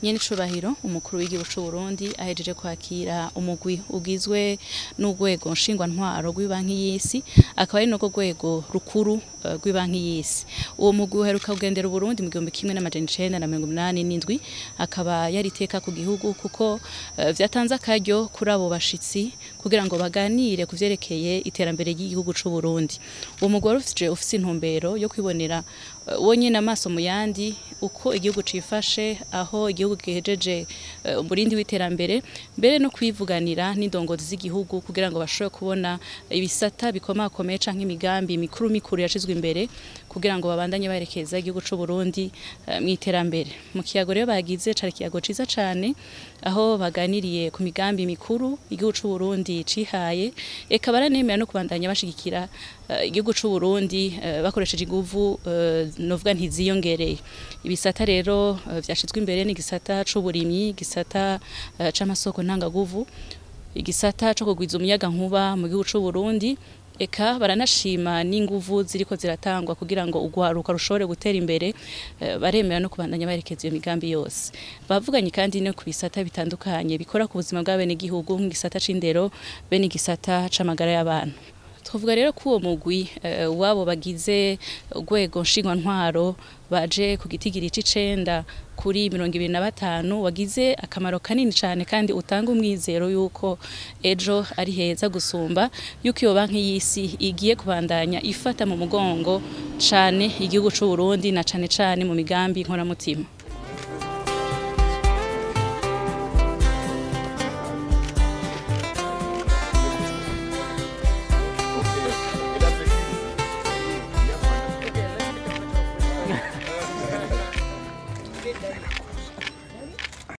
Nyenicubahiro umukuru w'igihugu c'u Burundi ahejeje kwakira umugwi ugizwe n'urwego nshingwantwaro rw'ibanki y'isi, akaba ari narwo rwego rukuru rw'ibanki y'isi. Uwo mugwi uheruka kugendera Uburundi mu 1987, akaba yari iteka ku gihugu kuko vyatanze akaryo kuri abo bashitsi kugira ngo baganire ku vyerekeye iterambere ry'igihugu c'u Burundi. Uwo mugwi wari ufise intumbero yo kwibonera wonyene amaso mu yandi uko igihugu cifashe, aho igihugu gihejeje umurindi w'iterambere, mbere no kwivuganira n'indongozi z'igihugu kugira ngo bashobore kubona ibisata bikomakomeye canke imigambi mikuru mikuru yashizwe imbere kugira ngo babandanye baherekeza igihugu c'u Burundi mw'iterambere. Mu kiyago rero bagize cari ikiyago ciza cane, aho baganiriye ku migambi mikuru igihugu c'u Burundi cihaye, eka baranemera no kubandanya bashigikira igihugu c'u Burundi bakoresheje inguvu novuga ntiziyongereye. Ibisata rero vyashizwe imbere ni igisata c'uburimyi, igisata c'amasoko ntangaguvu, igisata co kugwiza umuyaga nkuba mu gihugu c'u Burundi, eka baranashima n'inguvu ziriko ziratangwa kugira ngo urwaruka rushobore gutera imbere, baremera no kubandanya baherekeza iyo migambi yose. Bavuganye kandi no ku bisata bitandukanye bikora ku buzima bw'abenegihugu, nk'igisata c'indero be n'igisata c'amagara y'abantu. Twavuga rero ko uwo mugwi wabo bagize urwego nshingwantwaro baje ku gitigiri c'icenda kuri 25 wagize akamaro kanini cane kandi utanga umwizero yuko ejo ari heza gusumba, yuko iyo banki y'isi igiye kubandanya ifata mu mugongo cane igihugu c'u Burundi na cane cane mu migambi nkoramutima.